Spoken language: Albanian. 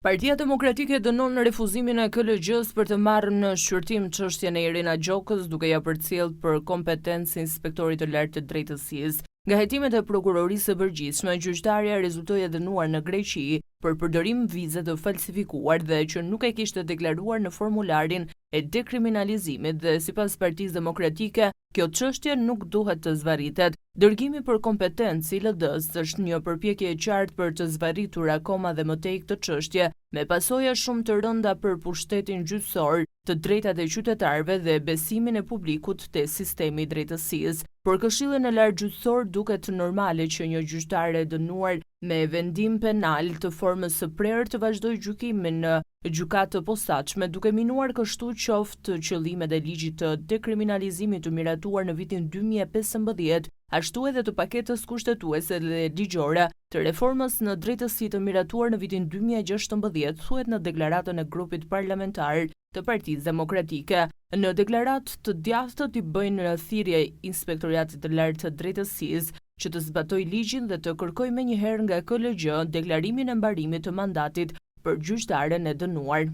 Partia Demokratike dënon refuzimin e KLGJ-së për të marrë në shqyrtim çështjen e Irena Gjokës duke ia përcjellë për kompetencë Inspektorit të Lartë të Drejtësisë. Nga hetimet e Prokurorisë së Përgjithshme, gjyqtarja rezultoi e dënuar në Greqi për përdorim vize të falsifikuar dhe që nuk e kishte deklaruar në formularin e dekriminalizimit dhe sipas Partisë Demokratike, kjo çështje nuk duhet të zvarritet. Dërgimi për kompetencë i ILD-së është një përpjekje e qartë për të zvarritur akoma dhe më tej këtë çështje, me pasoja shumë të rënda për pushtetin gjyqësor, të drejtat e qytetarëve dhe besimin e publikut te sistemi i drejtësisë. Për Këshillin e Lartë Gjyqësor duket normale që një gjyqtare e dënuar me vendim penal të formës së prerë të vazhdojë gjykimin në gjykatë të posaçme, duke minuar kështu qoftë qëllimet e ligjit të dekriminalizimit të miratuar në vitin 2015, ashtu edhe të paketës kushtetuese dhe ligjore të reformës në drejtësi të miratuar në vitin 2016, thuhet në deklaratën e grupit parlamentar të Partisë Demokratike. Në deklaratë të djathtët i bëjnë thirrje Inspektoriatit të Lartë të Drejtësisë që të zbatojë ligjin dhe të kërkojë menjëherë nga KLGJ deklarimin e mbarimit të mandatit për gjyqtaren e dënuar.